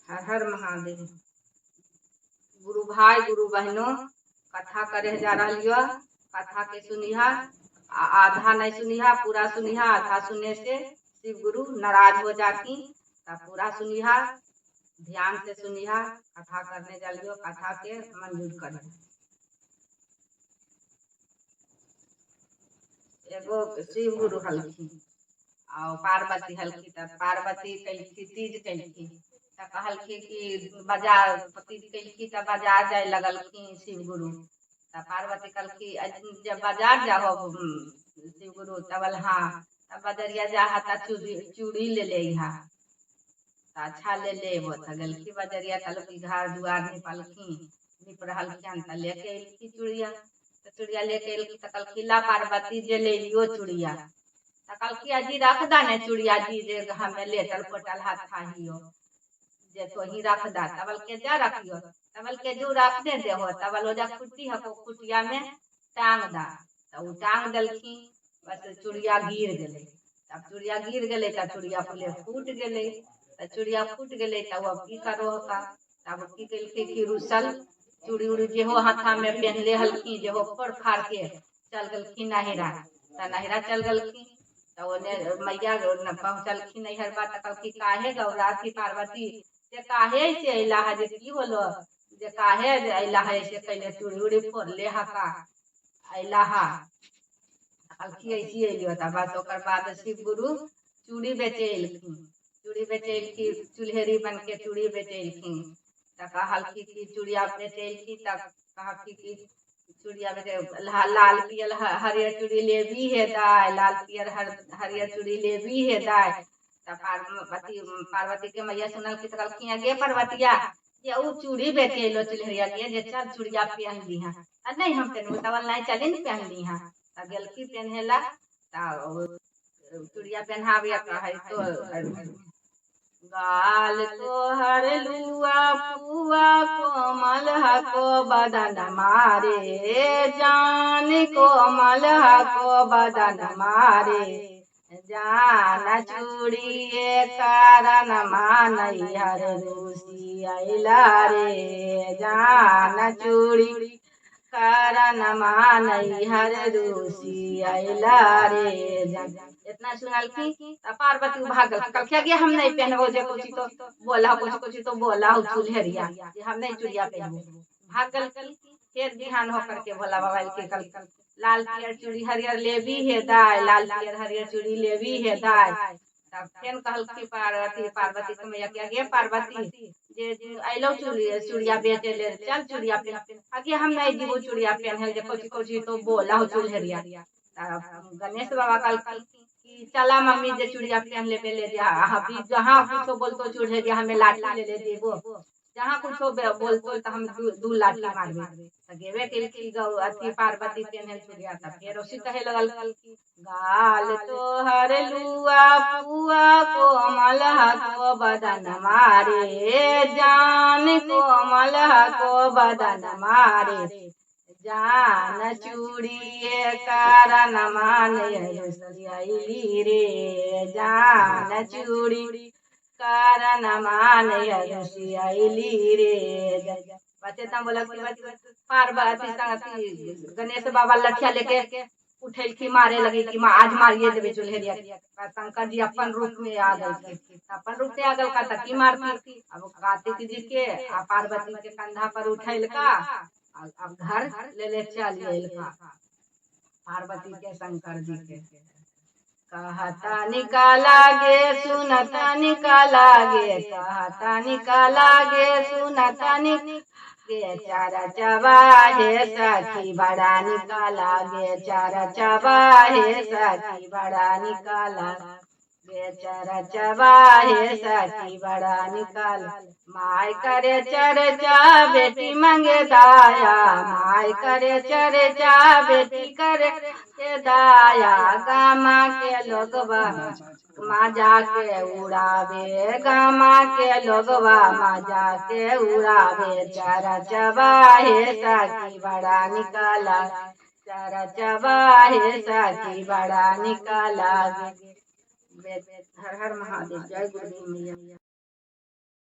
हर हर महादेव। गुरु भाई गुरु बहनों, कथा करे जा रही हो, कथा के सुनिहा, आधा नहीं सुनिहा पूरा सुनिहा। आधा सुने से शिव गुरु नाराज हो जाती, तब पूरा सुनिहा, ध्यान से सुनिहा। कथा करने जा रही हो, कथा के मंजूर कर। एगो शिव गुरु हलखी और पार्वती हलखी। तब पार्वती कैलखी तीज कैलखी, त कहलखी कि बाजार तीज कैलखी, तब बाजार जाए लगलखी शिव गुरु। तब पार्वती कहलखी जब बाजार जाहो शिव गुरु, तब हाँ, तब बजरिया जा त चूड़ी ले ले हा, त अच्छा ले लेबो। त गेलखी बजरिया, कहलखी घर दुआर निपलखी, निप रहलखिन त लेके अयलखी चूड़िया। त चूड़िया लेके अयलखी त कहलखी ला पार्वती जे ले लियो चूड़िया। त कहलखी अजी रख दा ने चूड़िया जी, जे हमें लेटल पोटल हाथ थाहियो, जे तो ही रख दा। तबल के जा रखियो, तबल के जो रखने देहो, तबल ओजा खुट्टी हको, खुटिया में टांग दा। त उ टांग देलखी, बस चूड़िया गिर गेलै। तब चूड़िया गिर गेलै त चूड़िया फूले फूट गेलै। त चूड़िया फूट गेलै त अब की करो का। तब की केलकै कि रुसल चूड़ी उड़ी जेहो हाथा में पहनले हलखी, जेहो फोड़ फाड़ के चल गेलखिन नहिरा। त नहिरा चल गेलखिन त ओने मैया पहुँचलखिन नैहरबा। त कहलखिन काहे गौरा थी पार्वती जे काहे से अइला है, जे की बोलो जे काहे अइला है, ऐसे कैले चूड़ी उड़ी फोड़ले हका अइला हा। कहलखी ऐसी अइलियो। त बस ओकर बाद शिव गुरु चूड़ी बेचे अयलखिन, चूड़ी बेचे अयलखिन, चूल्हेरी बन के चूड़ी बेचे अयलखिन। त कहलखी कि चूड़िया बेचे अयलखिन, त कहलखी कि चूड़िया बेचे लाल पियर हरियर चूड़ी लेबी हे दाय, लाल पियर हरियर चूड़ी लेबी हे दाय। त पार्वती पार्वती के मैया सुनलखिन त कहलखिन गे पार्वतिया जे उ चूड़ी बेचे अयलो चूल्हरिया के, जे चल चूड़िया पहन लीहा। आ नहीं हम पहनबो, तब नहीं चली न पहन लीहा। त गेलखिन पहनेला, त चूड़िया पहनाबिया कहै तो गाल तोहर लुआ पुआ कोमल हको बदन मारे, जान कोमल हको बदन मारे, जान चूड़िए कारण मानैहर रूसी अइला रे, जान चूड़ी कारण मानैहर रूसी अइला रे। इतना सुनलखिन त पार्वती भागल, कहलखिन गे हम नहीं पहनबो, जे कुछ तो बोला कुछ कुछ तो बोला हो चूल्हरिया, जे हम नहीं चूड़िया पहनबो। भाग गलखिन। फिर बिहान होकर के भोला बाबा के कल लाल पियर चूड़ी हरियर लेबी हे दाय, लाल पियर हरियर चूड़ी लेबी हे दाय। तब फेन कहलखिन पार्वती पार्वती के मैया के गे पार्वती जे अइलो चूड़िया बेचे ले, चल चूड़िया पहन। आगे हम नहीं जीबो चूड़िया पहनल, जे कुछ कुछ तो बोला हो चूल्हरिया। तब गणेश बाबा कहलखिन कि चला मम्मी जे चूड़िया पहन ले ले जा, जहाँ कुछो बोलतो चूल्हरिया हमें लाठी ले ले देबो, जहाँ कुछो बोलतो तो हम दू लाठी मारबे। त गेबे केलखिन गौ अथी पार्वती पहनल चूड़िया। त फेर उसी कहे लगल गाल तोहर लुआ पुआ कोमल हको बदन मारे, जान कोमल हको बदन मारे, जान चूड़िए कारण मान अइली रे, जान चूड़ी कारण मान अइली रे। बच्चे तम बोला पार्वती संग गणेश बाबा लठिया लेके उठेलखिन मारे लगे कि माँ आज मारिए देवे चूल्हरिया। शंकर जी अपन रूप में आ गलखिन, अपन रूप में आ गल का की मारती। अब कार्तिक जी के आ पार्वती के कंधा पर उठेलका, अब घर ले ले चल अयलका पार्वती के शंकर जी के। कहता निकाला गे सुनता निकाला गे, कहता निकाला गे सुनता गे, चारा चबा हे सखी बड़ा निकाला गे, चारा चबा हे सखी बड़ा निकाला गे, चारा चबा हे सखी बड़ा निकाला। माय करे चर्चा बेटी मंगे दाया, माय करे चर्चा बेटी करे के दाया, गामा के लोगवा मजा के उड़ावे, गामा के लोगवा मजा के उड़ावे, चारा चबा हे सखी बड़ा निकाला, चारा चबा हे सखी बड़ा निकाला। हर हर महादेव, जय गुरुदेव मैया।